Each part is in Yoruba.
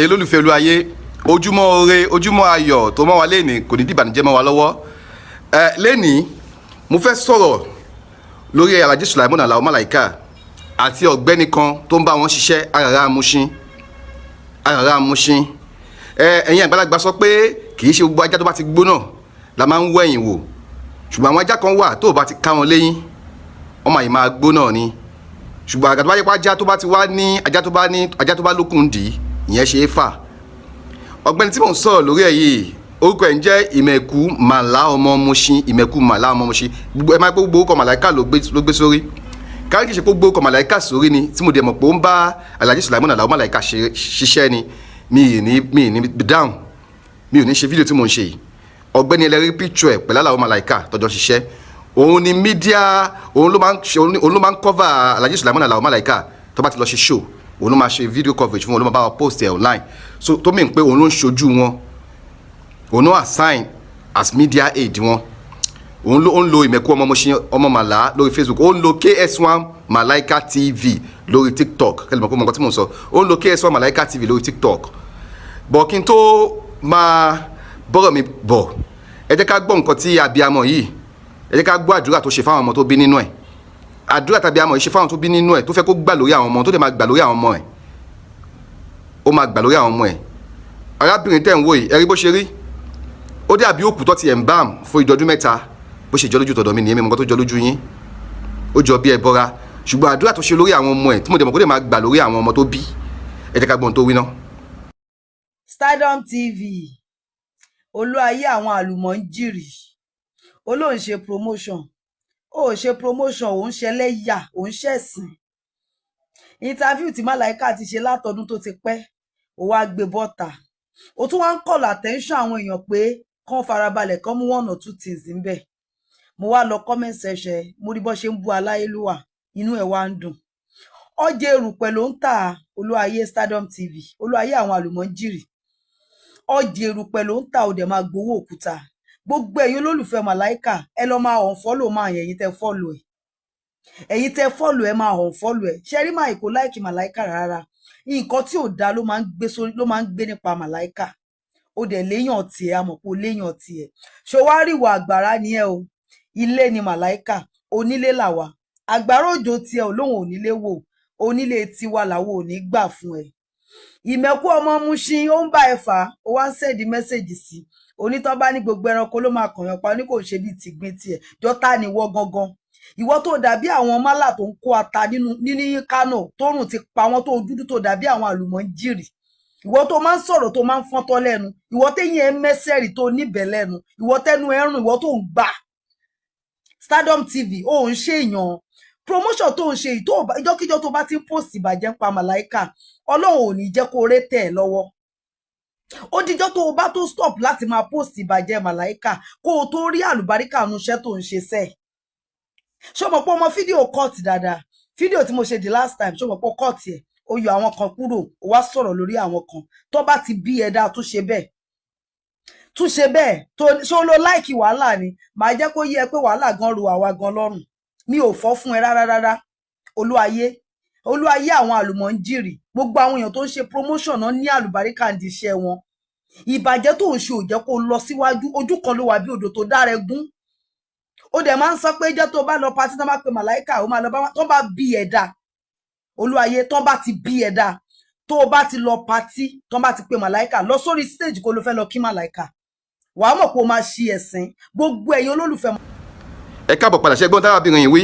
Olólùfẹ́ Olúayé, ojúmọ́ ire, ojúmọ́ ayọ̀ tó mọ́ wa lénìí kò ní dìbànújẹ́ mọ́ wa lọ́wọ́. Ẹ lénìí, mo fẹ́ sọ̀rọ̀ lórí Alhaji Sulaimon Alao Malaika àti ọ̀gbẹ́ni kan tó ń bá wọn ṣiṣẹ́, Arara Mushin, Arara Mushin. Ẹ ẹ̀yin àgbàlagbà sọ pé kì í ṣe gbogbo ajá tó bá ti gbóná la máa ń wẹ̀yìn wò, ṣùgbọ́n àwọn ajá kan wà tó o bá ti ká wọn léyìn, wọ́n máa yìí máa gbóná ni. Ṣùgbọ́n àgbà tó bá yẹ pé ajá tó bá ti wá ní ajá tó bá ní ajá tó bá lókun dì í, ìyẹn ṣe é fà. Ọ̀gbẹ́ni tí mò ń sọ̀rọ̀ lórí ẹ̀ yìí, orúkọ ẹ̀ ń jẹ́ Ìmẹ̀kú Màlá ọmọ Mushin. Ìmẹ̀kú Màlá ọmọ Mushin. Gbogbo ẹ máa gbé gbogbo orúkọ Màláìka ló gbé sórí kárí. Kìí ṣe pé gbogbo orúkọ Màláìka sórí ni tí mo dẹ̀ mọ̀ pé ó ń bá Alhaji Sulaimon Alao Màláìka ṣiṣẹ́ ni mi ì ní down, mi ò ní ṣe fídíò tí mò ń ṣe yìí. Ọ̀gbẹ́ni ẹlẹ́rìí picture ẹ̀ pẹ̀lú Alao Màláìka tọ́jọ́ ṣiṣẹ́, òun ni media, òun ló máa ń cover Alhaji Sulaimon Alao Màláìka. Tó bá ti lọ ṣe show, òun ló máa ṣe video coverage fún wọn, ló máa bá wọn post ẹ̀ online. So tó mìíràn pé òun ló ń ṣojú wọn, òun ló assign as media aid wọn. Òun ló ń lo Ìmẹ̀kú ọmọ Mushin ọmọ Màlá lórí Facebook, ó ń lo KS1 Malaika TV lórí TikTok. Kẹlẹ̀ mọ̀ pé mo nǹkan tí mò ń sọ. Ó ń lo KS1 Malaika TV lórí TikTok. Bọ̀ kí n tó máa bọ́rọ̀ mi bọ̀, ẹ jẹ́ ká gbọ́ nǹkan tí abiyamọ yìí, ẹ jẹ́ ká gbọ́ àdúrà tó ṣe fáwọn ọmọ tó bí nínú ẹ̀. Àdúrà tàbí àmọ̀ yìí ṣe fáwọn tó bí nínú ẹ̀, tó fẹ́ kó gbà lórí àwọn ọmọ, tó dẹ̀ máa gbà lórí àwọn ọmọ ẹ̀, ó máa gbà lórí àwọn ọmọ ẹ̀. Arábìnrin tẹ̀ ń wò yìí, ẹ rí bó ṣe rí, ó dàbí òkú tó ti ẹ̀ ń bám fún ìdọ́dún 3. Bó ṣe jọ lójú tọ̀dọ̀ mi nìyẹn, mi mọ̀ nǹkan tó jọ lójú yín, ó jọ bí ẹbọra. Ṣùgbọ́n àdúrà tó ṣe lórí àwọn ọmọ ẹ̀, tí mo dẹ̀ mọ̀ kó dẹ̀ máa gbà lórí àwọn ọmọ tó bí, ẹ jẹ́ ká gbọ́n tó wí ná. Stardom TV, Olúayé àwọn àlùmọ̀ǹjìrì, ó lóun ṣe promotion, ó ṣe promotion, òun ṣẹlẹ́yà, òun ṣẹ̀sìn. Interview tí Màláìka ti ṣe látọdún tó ti pẹ́, ó wá gbé bọ́ta, ó tún wá ń call attention àwọn èèyàn pé kán farabalẹ̀, kán mú one or two things ńbẹ̀. Mo wá lọ comment section, mo rí bó ṣe ń bú aláyélúwà, inú ẹ̀ wá ń dùn. Ọjà erùpẹ̀ ló ń tà. Olúayé Stardom TV, Olúayé àwọn àlùmọ̀ǹjìrì, ọjà erùpẹ̀ ló ń tà, ó dẹ̀ máa gbowó òkúta. Gbogbo ẹ̀yin olólùfẹ́ Màláìkà, ẹ lọ máa unfollow máa yẹn. Ẹ̀yin tẹ́ follow ẹ̀, ẹ̀yin tẹ́ follow ẹ̀, máa unfollow ẹ̀. Ṣe rí máa kò like Màláìkà rárá. Nǹkan tí ò dáa ló máa ń gbé sórí, ló máa ń gbé nípa Màláìkà. Ó dẹ̀ léèyàn tiẹ̀, a mọ̀ pé ó léèyàn tiẹ̀. Ṣó wá rí ìwà àgbàrá ni ẹ o? Ilé ni Màláìkà, onílé làwà. Àgbàrá òjò tiẹ̀ ò lóun ò nílé wò, onílé tiwa làwọn ò ní gbà fún ẹ. Ìmẹ̀kú ọmọ Mushin, ó ń bá ẹ fà á, ó wá ń send message sí onítọ́ bá ní gbogbo ẹranko ló máa kànyàn pa, ní kò ṣe bíi tìgbín tiẹ̀. Jọta ni ìwọ gangan, ìwọ tó dàbí àwọn málà tó ń kó ata nínú ní Kánò, tóòrùn ti pa wọn, tó dúdú, tó dàbí àwọn àlùmọ́ńjìrì. Ìwọ tó máa ń sọ̀rọ̀, tó máa ń fọ́ntọ́ lẹ́nu, ìwọ téyín ẹ mẹ́sẹ̀rì, tó níbẹ̀ lẹ́nu, ìwọ tẹ́nu ẹ rùn, ìwọ tó ń gbà. Stardom TV, ó ń ṣe èèyàn promotion tó ń ṣe yìí, tó ìjọ́kíjọ́ tó bá ti ń post ìbàjẹ́ ń pa Màláìkà, Ọlọ́run ò ní jẹ́ kó ré tẹ̀ ẹ́ lọ́wọ́. Ó dijọ́ tó o bá tó stop láti máa post ìbàjẹ́ Màláìkà, kó o tó rí àlùbáríkà nu iṣẹ́ tó ń ṣe sẹ́ẹ̀. Ṣé o mọ̀ pé ọmọ fídíò cut dáadáa? Fídíò tí mo ṣe the last time, ṣé o mọ̀ pé ó cut ẹ̀? Ó yọ àwọn kan kúrò, ó wá sọ̀rọ̀ lórí àwọn kan. Tó bá ti bí ẹ̀dá, tún ṣe bẹ́ẹ̀, tún ṣe bẹ́ẹ̀. Tó ṣé o lo like wàhálà ni? Màá jẹ́ kó yé ẹ pé wàhálà gan ru àwa gan lọ́rùn. Mi ò fọ́ fún ẹ rárá rárá. Olúayé, Olúayé àwọn àlùmọ̀ǹjìrì, gbogbo àwọn èèyàn tó ń ṣe promotion náà ní àlùbáríkà ń di iṣẹ́ wọn. Ìbàjẹ́ tó ń ṣe ò jẹ́ kó lọ síwájú. Ojú kan ló wà bí odò tó dára ẹgún. Ó dẹ̀ máa ń sọ pé jẹ́ tó bá lọ party, tó bá pe Màláìkà, ó máa lọ bá wọn. Tó bá bí ẹ̀dá, Olúayé, tó bá ti bí ẹ̀dá, tó bá ti lọ party, tó bá ti pe Màláìkà lọ sórí stage, kó ló fẹ́ lọ kí Màláìkà, wàá mọ̀ pé o máa ṣí ẹ̀sìn. Gbogbo ẹ̀yin olólùfẹ́. Ẹ káàbọ̀ padà. Ṣe gbọ́n tárábìnrin yìí wí?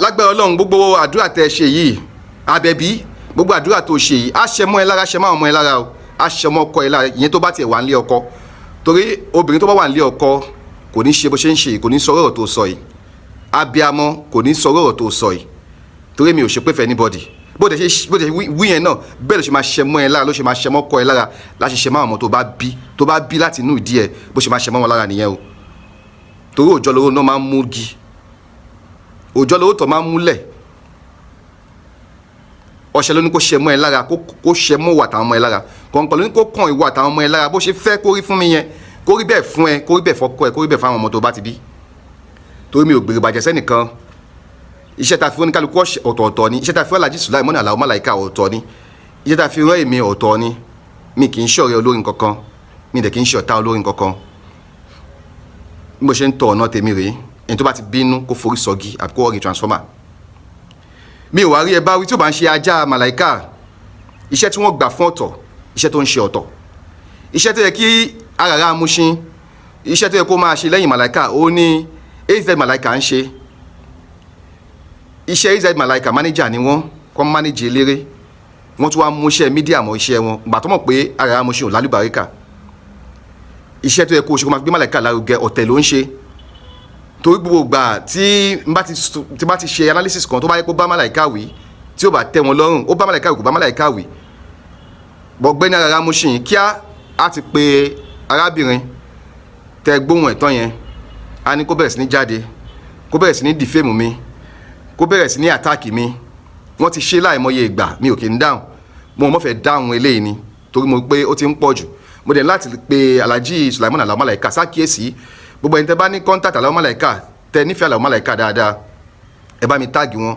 Lágbára Ọlọ́run, gbogbo àdúrà tẹ́ ẹ ṣe yìí, Àbẹ̀bí, gbogbo àdúrà tó ṣe yìí, á ṣe mọ́ ẹ lára, ṣe mọ́ àwọn ọmọ ẹ lára o, á ṣe mọ́ ọkọ ẹ lára. Ìyẹn tó bá tiẹ̀ wà nílé ọkọ, torí obìnrin tó bá wà nílé ọkọ kò ní ṣe bó ṣe ń ṣe yìí, kò ní sọ ọ̀rọ̀ tó sọ yìí. Abiamọ kò ní sọ ọ̀rọ̀ tó sọ yìí, torí mi ò ṣe pé fẹ́ anybody. Bó dẹ̀ ṣe wí yẹn náà, bẹ́ẹ̀ ló ṣe máa ṣe mọ́ ẹ lára, ló ṣe máa ṣe mọ́ ọkọ ẹ lára, láṣẹ ṣe mọ́ àwọn ọmọ tó bá bí láti inú ìdí ẹ, bó ṣe máa ṣe mọ́ wọn lára nìyẹn o. Torí òòjọ́ lówó náà máa ń mú gi, òòjọ́ lówó tó máa ń múlẹ̀. Ọṣẹ ló ní kó ṣe mọ́ ẹ lára, kó ṣe mọ́ ìwà àtàwọn ọmọ ẹ lára. Kọ̀ǹkọ̀ ló ní kó kàn ìwà àtàwọn ọmọ ẹ lára. Bó ṣe fẹ́ kó rí fún mi yẹn, kó rí bẹ́ẹ̀ fún ẹ, kó rí bẹ́ẹ̀ fọ́kọ ẹ, kó rí bẹ́ẹ̀ fáwọn ọmọ tó bá ti bí. Torí mi ò gbèrè bàjẹ́ sẹ́nìkan. Iṣẹ́ ta fi oníkálukú ọ̀tọ̀ọ̀tọ̀ ni. Iṣẹ́ ta fi Alhaji Sulaimon Alao Malaika ọ̀tọ̀ ni. Iṣẹ́ tá a fi rán èmi ọ̀tọ̀ ni. Mi kì í ṣọ̀rẹ́ olórin kankan, mi dẹ̀ kì í ṣe ọ̀tá olórin kankan. Bí mo ṣe ń tọ ọ̀nà tèmi rèé. Ẹni tó bá ti bínú, kó forí sọgi àbí kó rí transformer. Mi ò wá rí ẹ bá wí tí ó bá ń ṣe ajá Màláìka. Iṣẹ́ tí wọ́n gbà fún ọ̀tọ̀, iṣẹ́ tó ń ṣe ọ̀tọ̀, iṣẹ́ tó yẹ kí Arara Mushin, iṣẹ́ tó yẹ kó máa ṣe lẹ́yìn Màláìka, ó ní AZ Màláìka ń ṣe. Iṣẹ́ AZ Màláìka, manager ni wọ́n kọ́, manage eléré. Wọ́n tún wá mú iṣẹ́ media mọ́ iṣẹ́ wọn gbà tó mọ̀ pé Arara Mushin ò lálùbáríkà. Iṣẹ́ tó yẹ kó o ṣe, kó máa fi gbé Màláìka lárugẹ, ọ̀tẹ̀ ló ń ṣe. Torí gbogbo ìgbà tí n bá ti ṣe analysis kan tó bá yẹ kó bá Màláìka wí, tí ó bá tẹ́ wọn lọ́rùn, ó bá Màláìka wí, kò bá Màláìka wí, bọ̀gbẹ́ni Arara Mushin kíá á ti pe arábìnrin tẹ gbóhùn ẹ̀tọ́ yẹn, á ní kó bẹ̀rẹ̀ sí ní jáde, kó bẹ̀rẹ̀ sí ní defame mi, kó bẹ̀rẹ̀ sí ní attack mi. Wọ́n ti ṣe láìmọye ìgbà, mi ò kì í dáhùn. Mo mọ̀ fẹ́ dáhùn eléyìí ni, torí mo pé ó ti ń pọ̀ jù. Mo dẹ̀ láti pe Alhaji Sulaiman Alao Malaika sákìyèsí. Gbogbo ẹni tẹ bá ní contact Alao Malaika, tẹ nífẹ̀ẹ́ Alao Malaika dáadáa, ẹ bá mi tag wọn,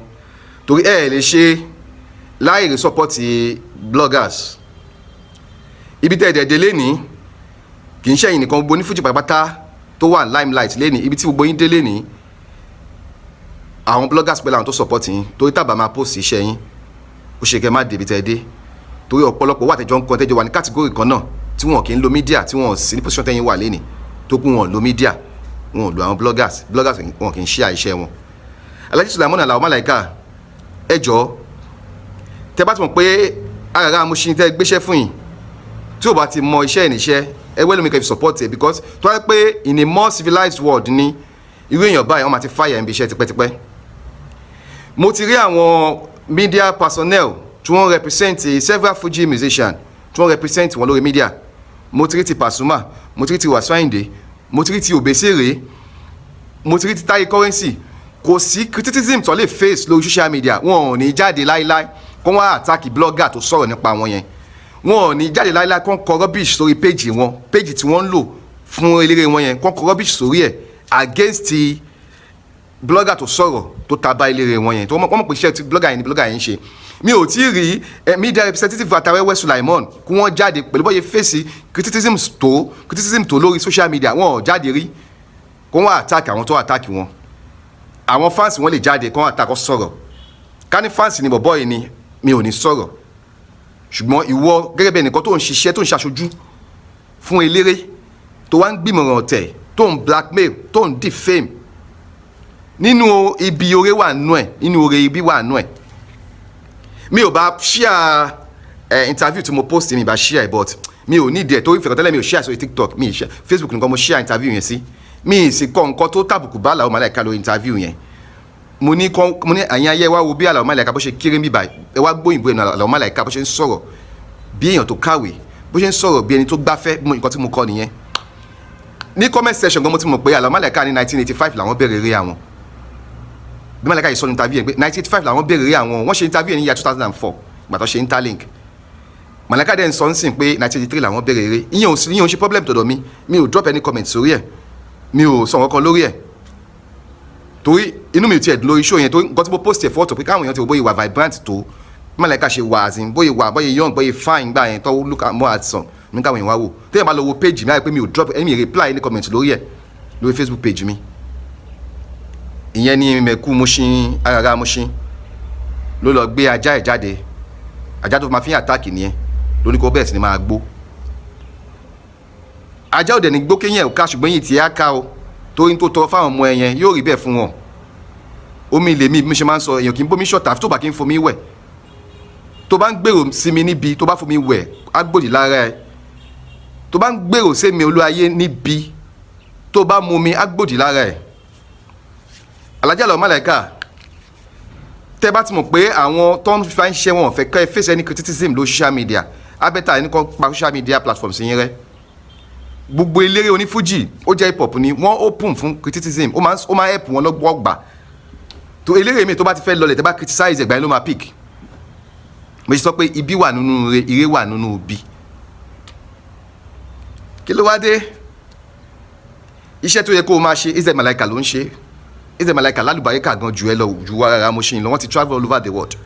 torí ẹ lè ṣe láì rí support bloggers. Ibi tẹ́ ẹ̀ dẹ̀dẹ̀ lénìí, kì í ṣẹ̀yìn nìkan. Gbogbo onífújì pátápátá tó wà limelight lénìí, ibi tí gbogbo yín dé lénìí, àwọn bloggers pẹ̀lú àwọn tó support yín, torí tábà máa post iṣẹ́ yín, ó ṣe kẹ́ má débi tẹ́ ẹ dé, torí ọ̀pọ̀lọpọ̀ wà tẹ́jọ́ ń kan, tẹ́jọ́ wà ní category kan náà, tí wọn kì í lo media, tí wọn sì ní position tẹ́yìn wà lénìí, tó kún wọn lo media, wọn ò lo àwọn bloggers. Bloggers wọn kì í share iṣẹ́ wọn. Alhaji Sulaiman Alao Malaika, ẹ jọ̀ọ́, tẹ́ bá ti mọ̀ pé Arara Mushin tẹ́ gbéṣẹ́ fún yìí, tí ò bá ti mọ iṣẹ́ ìníṣẹ́, ẹ wẹ́ lómi kẹ́ fi support ẹ, because tó wáyé pé in a more civilized world ni, irú èèyàn báyìí, wọ́n máa ti fire ibi iṣẹ́ tipẹ́tipẹ́. Mo ti rí àwọn media personnel tí wọ́n represent several Fuji musicians, tí wọ́n represent wọn lórí media. Mo ti rí ti Pasuma, mo ti rí ti Wasiu Ayinde, mo ti rí ti Obesere, mo ti rí ti Taye Currency. Kò sí criticism tó lè face lórí social media, wọn ò ní jáde láíláí kó wọ́n attack blogger tó sọ̀rọ̀ nípa wọn yẹn. Wọn ò ní jáde láíláí kó ń kọ rubbish sórí page wọn, page tí wọ́n ń lò fún eléré wọn yẹn, kó ń kọ rubbish sórí ẹ̀ against blogger tó sọ̀rọ̀ tó ta bá eléré wọn yẹn, tó wọ́n mọ̀ pé iṣẹ́ tí blogger yẹn ni blogger yẹn ń ṣe. Mi ò tí ì rí media representative Atawẹ́wẹ́ Sulaimon kí wọ́n jáde pẹ̀lú bọ́yẹ fèsì criticism tó lórí social media. Wọn ò jáde rí kó wọ́n attack àwọn tó attack wọn. Àwọn fans wọn lè jáde kó wọ́n attack, kó sọ̀rọ̀. Ká ní fans ni bọ̀bọ́ yìí ni, mi ò ní sọ̀rọ̀. Ṣùgbọ́n ìwọ gẹ́gẹ́ bí ẹnìkan tó ń ṣiṣẹ́, tó ń ṣaṣojú fún eléré, tó wá ń gbìmọ̀ràn ọ̀tẹ̀, tó ń blackmail, tó ń defame, nínú ibi oore wà nù ẹ̀, nínú oore ibi wà nù ẹ̀. Mi ò bá share ẹ interview tí mo post, mi bá share ẹ, but mi ò ní ìdí ẹ̀, torí fẹ̀kọ̀tẹ́lẹ̀ mi ò share sórí TikTok, mi ì share Facebook nìkan mo share interview yẹn sí. Mi ì sì kọ nǹkan tó tàbùkù bá Àlàó Màláíkà lórí interview yẹn. Mo ní kọ́, mo ní àyìn ayé wa wo bí Àlàó Màláíkà bó ṣe kéré mi báyìí, ẹ wá gbóyìnbó ẹnu Àlàó Màláíkà, bó ṣe ń sọ̀rọ̀ bí èèyàn tó kàwé, bó ṣe ń sọ̀rọ̀ bí ẹni tó gbáfẹ́. Nǹkan tí mo kọ nìyẹn. Ní comment section gan, mo ti mọ̀ pé Àlàó Màláíkà ní 1985 làwọn bẹ̀rẹ̀ eré àwọn. Bí Màláíkà yìí sọ ní interview yẹn pé 1985 làwọn bẹ̀rẹ̀ eré àwọn, wọ́n ṣe interview yẹn ní year 2004 gbàtọ́ ṣe interlink. Màláíkà dẹ̀ ń sọ ń sìn pé 1983 làwọn bẹ̀rẹ̀ eré. Ìyẹn ò sí, ìyẹn ò ṣe problem tọ̀dọ̀ mi. Mi ò drop any comment sórí ẹ̀, mi ò sọ nǹkan kan lórí ẹ̀, torí inú mi ò tiẹ̀ dùn lórí show yẹn, torí nǹkan tí mo post ẹ̀ fọ́tò pé káwọn èèyàn ti wò bóyá wà vibrant tó, bí Màláíkà ṣe wà, as in bóyá wà, bóyá young, bóyá fine gbà yẹn, tó look more handsome ní káwọn èèyàn wá wò. Téèyàn bá lọ wo page mi, á rí pé mi ò drop any reply, any comment lórí ẹ̀ lórí Facebook page mi. Ìyẹn ní mẹ̀kú Mushin, Arara Mushin ló lọ gbé ajá ẹ̀ jáde. Ajá tó máa fi ń attack nìyẹn, lóní kó bẹ̀rẹ̀ sí ni máa gbó. Ajá òdẹ̀ ní gbó kéyìn ẹ̀ ká, ṣùgbọ́n yìí tí á ká o, torí tó tọrọ fáwọn ọmọ ẹ yẹn yóò rí bẹ́ẹ̀ fún wọn. Omi lèmi, bí mo ṣe máa ń sọ, èèyàn kì í bómi ṣọ̀tà tó bá kí ń fomi wẹ̀. Tó bá ń gbèrò sí mi níbi, tó bá fomi wẹ̀, á gbòdì lára ẹ. Tó bá ń gbèrò sí mi olúayé níbi, tó bá mu mi, á gbòdì lára ẹ. Alhaji Alao Malaika, tẹ́ bá ti mọ̀ pé àwọn tó ń fa ń ṣiṣẹ́, wọn ò fẹ́ kẹ́ ẹ face any criticism lórí social media, abẹ́ta ẹni kan pa social media platforms yín rẹ́. Gbogbo eléré onífújì, ó jẹ́ hip hop ni, wọ́n open fún criticism. Ó máa help wọn lọ́gbọ́ gbà tó eléré mi tó bá ti fẹ́ lọlẹ̀, tẹ́ bá criticize ẹ̀gbá yẹn ló máa pick. Mo ṣe sọ pé ibi wà nínú ire, ire wà nínú ibi. Kí ló wá dé? Iṣẹ́ tó yẹ kó o máa ṣe, Az Malaika ló ń ṣe. Az Malaika lálùbáríkà gan ju ẹ lọ, ju Arara Mushin lọ. Wọ́n ti travel all over the world.